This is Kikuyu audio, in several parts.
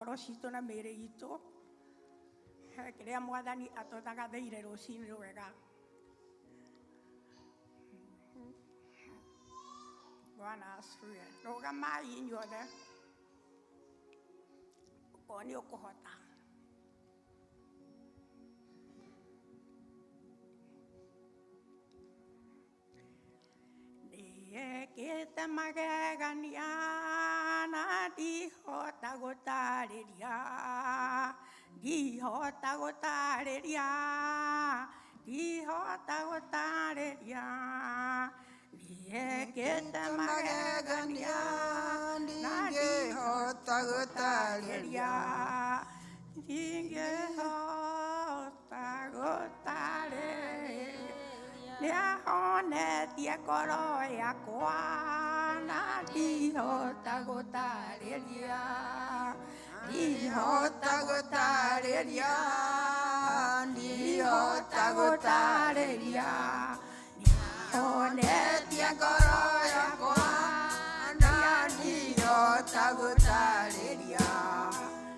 Ngoro citũ na mĩĩrĩ itũ he kĩrĩa Mwathani atũthagathĩire rũcinĩ rwega. Bwana asifiwe. Rũgamai inyuothe okorwo nĩ ũkũhota. Nĩekĩte magegania na ndihota gũtarĩria, ndihota gũtarĩria, ndihota gũtarĩria. Nĩekĩte magegania na ndingĩhota gũtarĩria, ndingĩhota gũtarĩria. Nĩahonetie ngoro yakwa na ndihota gũtarĩria, ndihota gũtarĩria, ndihota gũtarĩria. Nĩahonetie ngoro yakwa na ndihota gũtarĩria,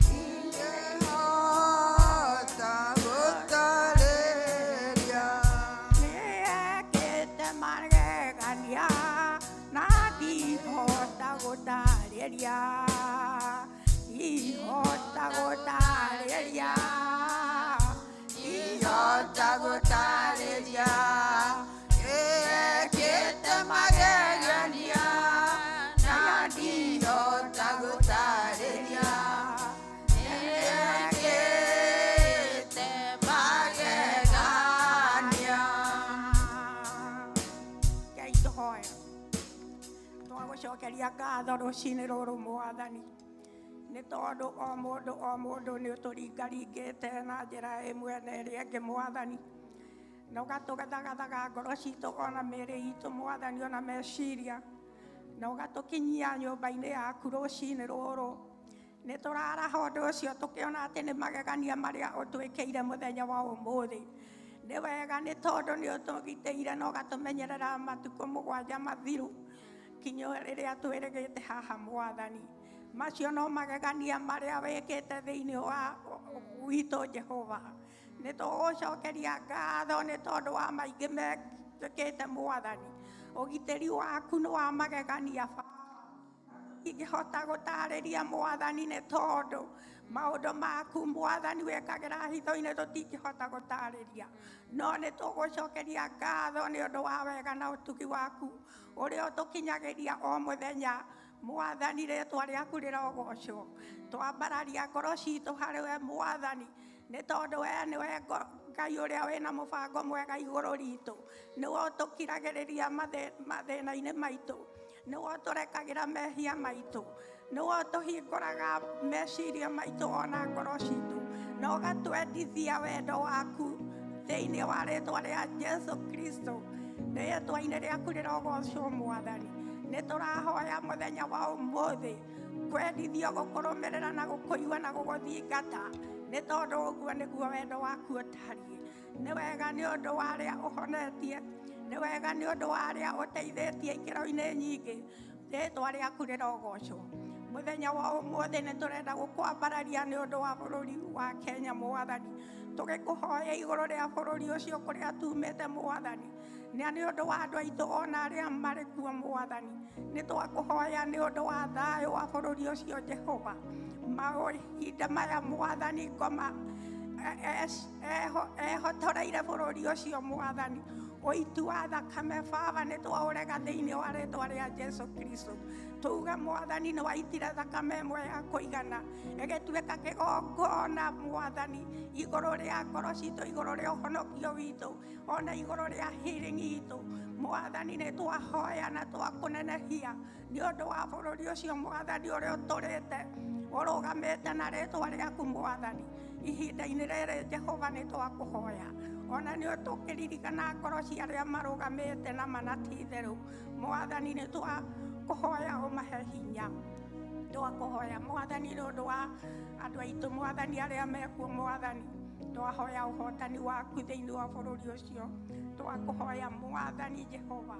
ndingĩhota gũtarĩria. Nĩekĩte magegania na ndihota gũtarĩria, ndihota gũtarĩria, ndihota gũtarĩria. Nĩekĩte magegania na ndihota gũtarĩria, nĩekĩte magegania. Ngai tũhoe. Twagũcokeria ngatho rũcinĩ rũrũ Mwathani, nĩ tondũ o mũndũ o mũndũ nĩ ũtũringaringĩte na njĩra ĩmwe na ĩrĩa ĩngĩ Mwathani, na ũgatũgathagathaga ngoro citũ ona mĩĩrĩ itũ Mwathani, ona meciria, na ũgatũkinyia nyũmba-inĩ yaku rũcinĩ rũrũ. Nĩ tũraraha ũndũ ũcio tũkĩona atĩ nĩ magegania marĩa ũtwĩkĩire mũthenya wa ũmũthĩ. Nĩ wega nĩ tondũ nĩ ũtũgitĩire na ũgatũmenyerera matukũ mũgwanja mathiru kinya rĩrĩa twĩrĩgĩte haha Mwathani. Macio no magegania marĩa wĩkĩte thĩinĩ wa witũ Jehova. Nĩ tũgũcokeria ngatho nĩ tondũ wa maingĩ mekĩte Mwathani. Ũgitĩri waku nĩ wa magegania Baba. Ingĩhota gũtarĩria Mwathani nĩ tondũ maũndũ maku Mwathani wĩkagĩra hitho-inĩ tũtingĩhota gũtarĩria, no nĩ tũgũcokeria ngatho nĩ ũndũ wa wega na ũtugi waku ũrĩa ũtũkinyagĩria o mũthenya Mwathani. Rĩtwa rĩaku rĩrogocwo. Twambararia ngoro citũ harĩ we Mwathani, nĩ tondũ we nĩwe Ngai ũrĩa wĩna mũbango mwega igũrũ ritũ. Nĩwe ũtũkiragĩrĩria mathĩna-inĩ maitũ, nĩwe ũtũrekagĩra mehia maitũ, nĩwe ũtũhingũraga meciria maitũ ona ngoro citũ, na ũgatwendithia wendo waku thĩinĩ wa rĩtwa rĩa Jesu Kristo. Rĩtwa-inĩ rĩaku rĩrogocwo Mwathani. Nĩ tũrahoya mũthenya wa ũmũthĩ kwendithio gũkũrũmĩrĩra na gũkũigua na gũgũthingata, nĩ tondũ ũguo nĩguo wendo waku ũtariĩ. Nĩ wega nĩ ũndũ wa arĩa ũhonetie, nĩ wega nĩ ũndũ wa arĩa ũteithĩtie ikĩro-inĩ nyingĩ. Rĩtwa rĩaku rĩrogocwo. Mũthenya wa ũmũthĩ nĩ tũrenda gũkwambararia nĩ ũndũ wa bũrũri wa Kenya Mwathani, tũgĩkũhoya igũrũ rĩa bũrũri ũcio kũrĩa tumĩte Mwathani, na nĩ ũndũ wa andũ aitũ ona arĩa marĩ kuo Mwathani. Nĩ twakũhoya nĩ ũndũ wa thayũ wa bũrũri ũcio Jehova. Mahinda maya Mwathani, ngoma ehotoreire bũrũri ũcio Mwathani, ũitu wa thakame Baba nĩ twaũrega thĩinĩ wa rĩtwa rĩa Jesu Kristo. Tuge Mwathani nĩ waitire thakame ĩmwe ya kũigana ĩgĩtuĩka kĩgongona Mwathani, igũrũ rĩa ngoro citũ, igũrũ rĩa ũhonokio witũ, ona igũrũ rĩa healing itũ Mwathani. Nĩ twahoya na twakũnenehia nĩ ũndũ wa bũrũri ũcio Mwathani, ũrĩa ũtũrĩte ũrũgamĩte na rĩtwa rĩaku Mwathani ihinda-inĩ rĩrĩ. Jehova, nĩ twakũhoya ona nĩ ũtũkĩririkana ngoro cia arĩa marũgamĩte na mana ti itherũ Mwathani. Nĩ twakũhoya ũmahe hinya. Twakũhoya Mwathani nĩ ũndũ wa andũ aitũ Mwathani, arĩa mekuo Mwathani. Twahoya ũhotani waku thĩinĩ wa bũrũri ũcio. Twakũhoya Mwathani Jehova,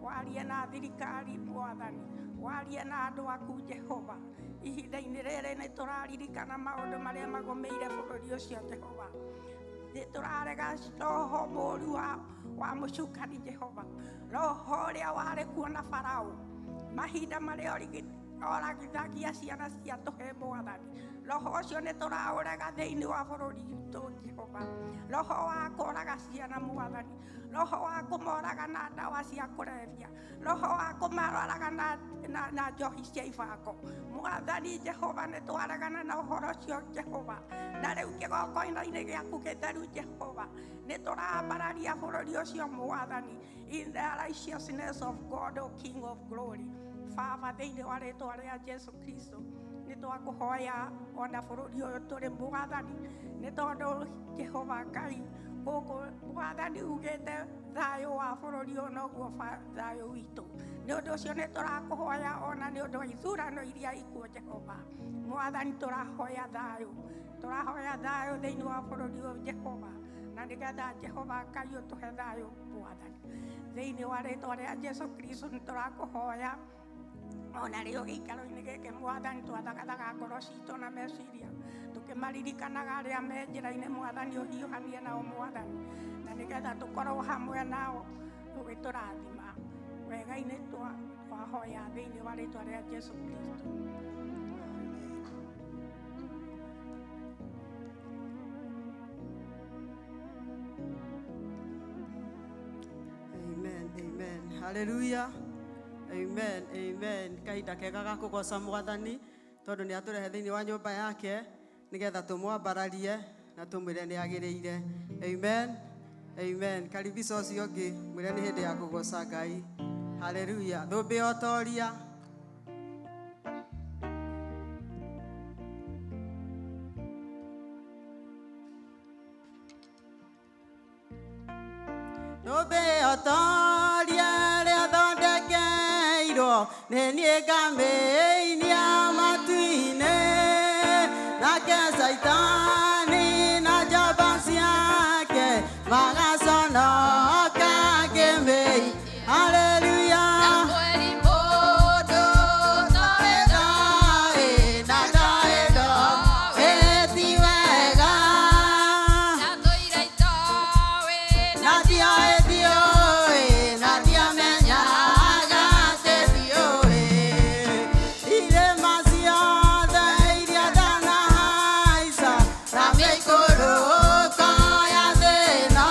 warie na thirikari Mwathani, warie na andũ aku Jehova. Ihinda-inĩ rĩrĩ nĩ tũraririkana maũndũ marĩa magũmĩire bũrũri ũcio Jehova. Nĩ tũrarega roho mũũru wa mũcukani Jehova, roho ũrĩa warĩ kuo na Farao mahinda marĩa oragithagia ciana cia tũhĩ Mwathani. Roho ũcio nĩ tũraũrega thĩinĩ wa bũrũri witũ Jehova, roho wa kũraga ciana Mwathani, roho wa kũmoraga na ndawa cia kũrebia, roho wa kũmaroraga na njohi cia ibango Mwathani Jehova. Nĩ twaregana na ũhoro ũcio Jehova, na rĩu kĩgongona-inĩ gĩaku gĩtheru Jehova, nĩ tũrambararia bũrũri ũcio Mwathani, in the righteousness of God, O King of glory. Baba, thĩinĩ wa rĩtwa rĩa Jesu Kristo, nĩ twakũhoya ona bũrũri ũyũ tũrĩ Mwathani, nĩ tondũ Jehova Ngai gũkũ Mwathani ugĩte thayũ wa bũrũri ũyũ noguo thayũ witũ. Nĩ ũndũ ũcio nĩ tũrakũhoya ona nĩ ũndũ wa ithurano iria ikuo Jehova Mwathani, tũrahoya thayũ, tũrahoya thayũ thĩinĩ wa bũrũri ũyũ Jehova, na nĩgetha Jehova Ngai ũtũhe thayũ Mwathani. Thĩinĩ wa rĩtwa rĩa Jesu Kristo, nĩ tũrakũhoya ona rĩo gĩikaro-inĩ gĩkĩ Mwathani, twathagathaga ngoro citũ na meciria tũkĩmaririkanaga arĩa me njĩra-inĩ Mwathani, ũhiũhanie nao Mwathani, na nĩgetha tũkorwo hamwe nao ũgĩtũrathima wega-inĩ. Twahoya thĩinĩ wa rĩtwa rĩa Jesu Kristo. Amen, amen. Hallelujah. Amen, amen. Kahinda kega ga kũgoca Mwathani tondũ nĩ atũrehe thĩinĩ wa nyũmba yake nĩgetha tũmwambararie na tũmwĩre nĩ agĩrĩire. Amen. Amen. Karibisha ũcio ũngĩ, mwĩre nĩ hĩndĩ ya kũgoca Ngai. Hallelujah. Thũmbĩ ya ũtoria. Thũmbĩ ya ũtoria ĩrĩa thondekeirwo nĩ niĩ ngamĩinia matu-inĩ, nake Caitani na njamba ciake magaconoka ngĩmĩi. Hallelujah. Kweli mũndũ toĩ Ndoĩ na ndoĩ ndoĩ ti wega. Ndatũire itoĩ. Na ndioĩ ndiũĩ na ndiamenyaga atĩ ndiũĩ. Irĩma ciothe iria ndanahaica na mĩikũrũko ya thĩ ĩno.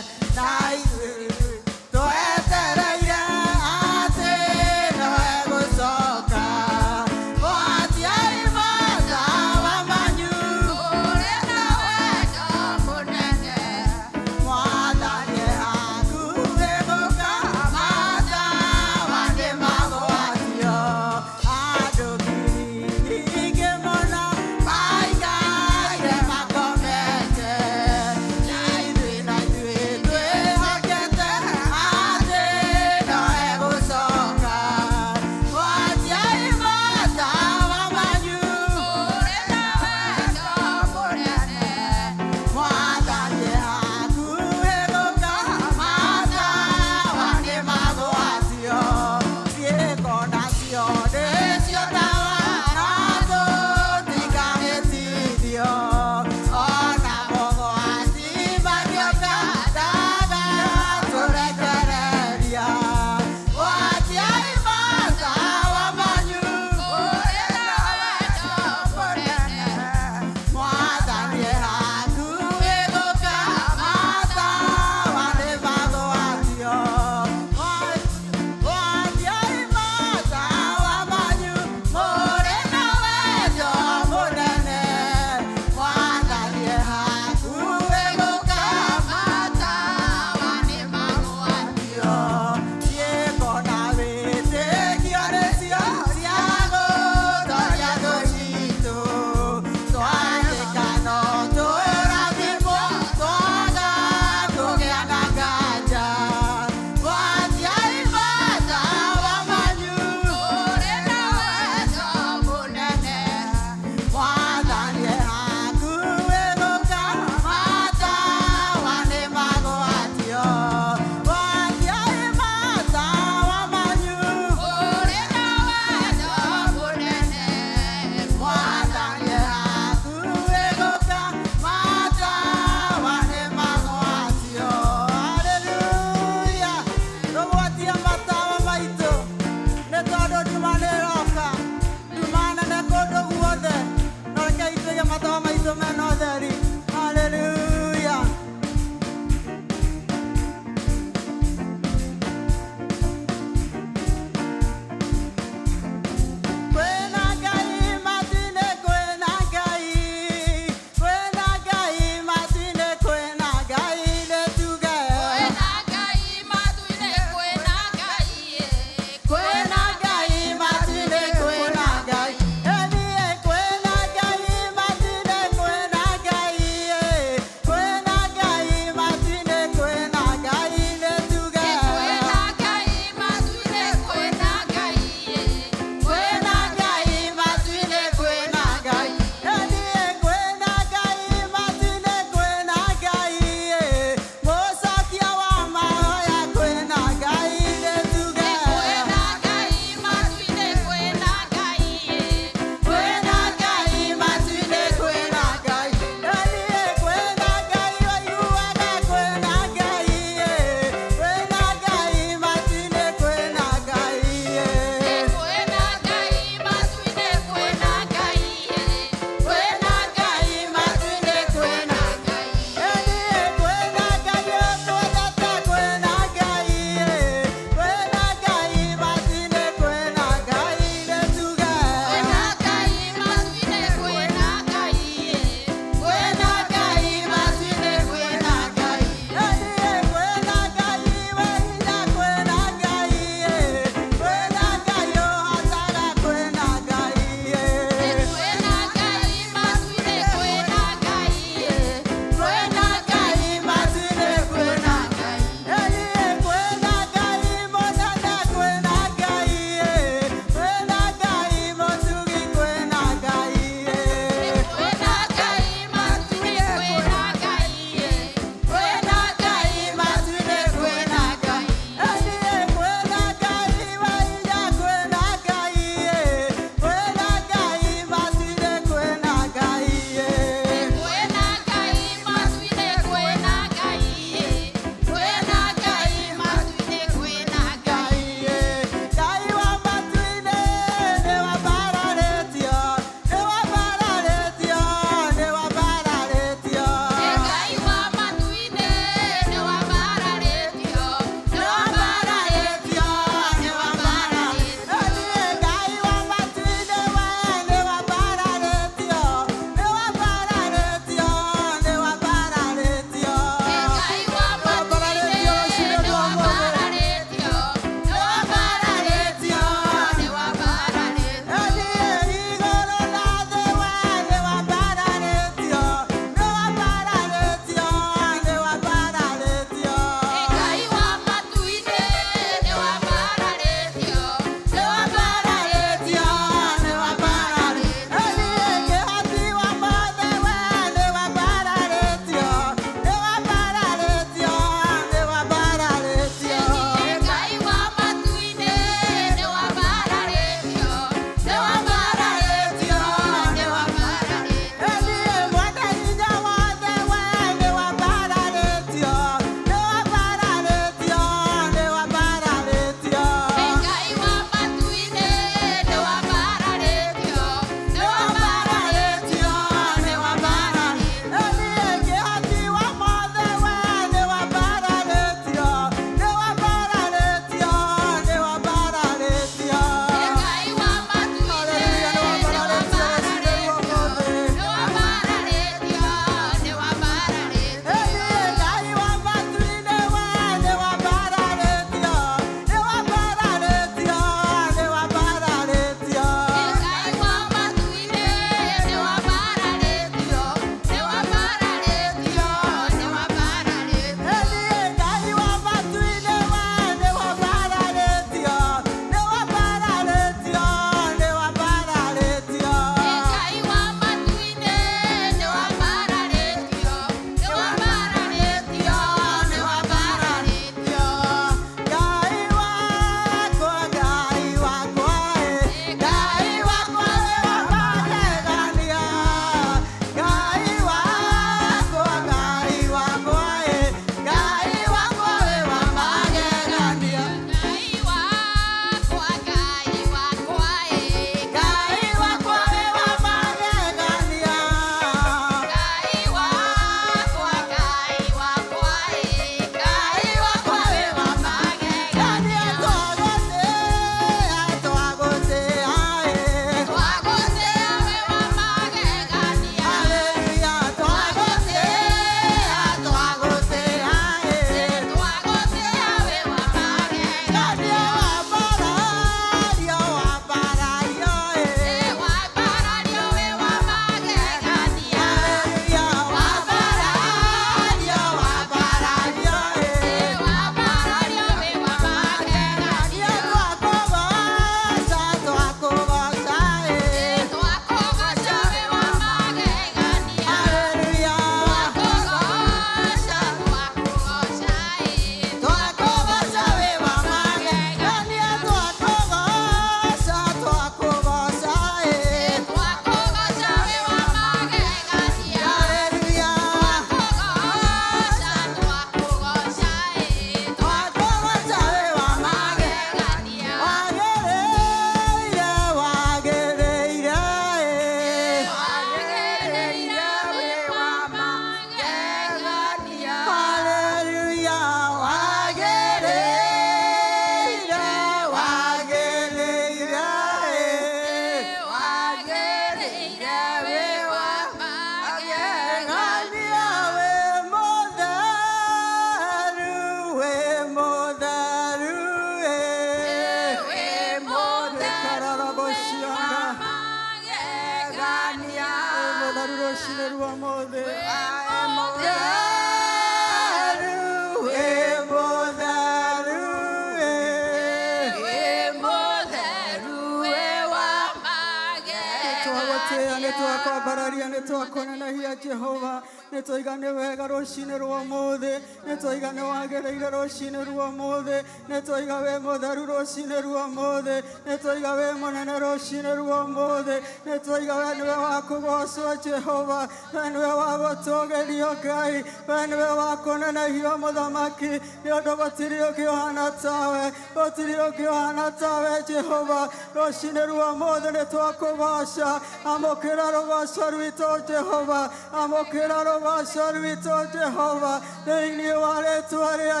Nĩ twakwambararia, nĩ twakũnenehia Jehova. Nĩ twaiga nĩ wega rũcinĩ rwa ũmũthĩ, nĩ twaiga nĩ wagĩrĩire rũcinĩ rwa ũmũthĩ, nĩ twaiga wĩ mũtheru rũcinĩ rwa ũmũthĩ, nĩ twaiga wĩ mũnene rũcinĩ rwa ũmũthĩ, nĩ twaiga we nĩwe wa kũgocwo Jehova, we nĩwe wa gũtũgĩrio Ngai, we nĩwe wa kũnenehio Mũthamaki, nĩ ũndũ gũtirĩ ũngĩ ũhana tawe, gũtirĩ ũngĩ ũhana tawe Jehova. Rũcinĩ rwa ũmũthĩ nĩ twakũgoca, amũkĩra rũgoco rwitũ Jehova, amũkĩra rũgoco rwitũ Jehova, thĩinĩ wa rĩtwa rĩa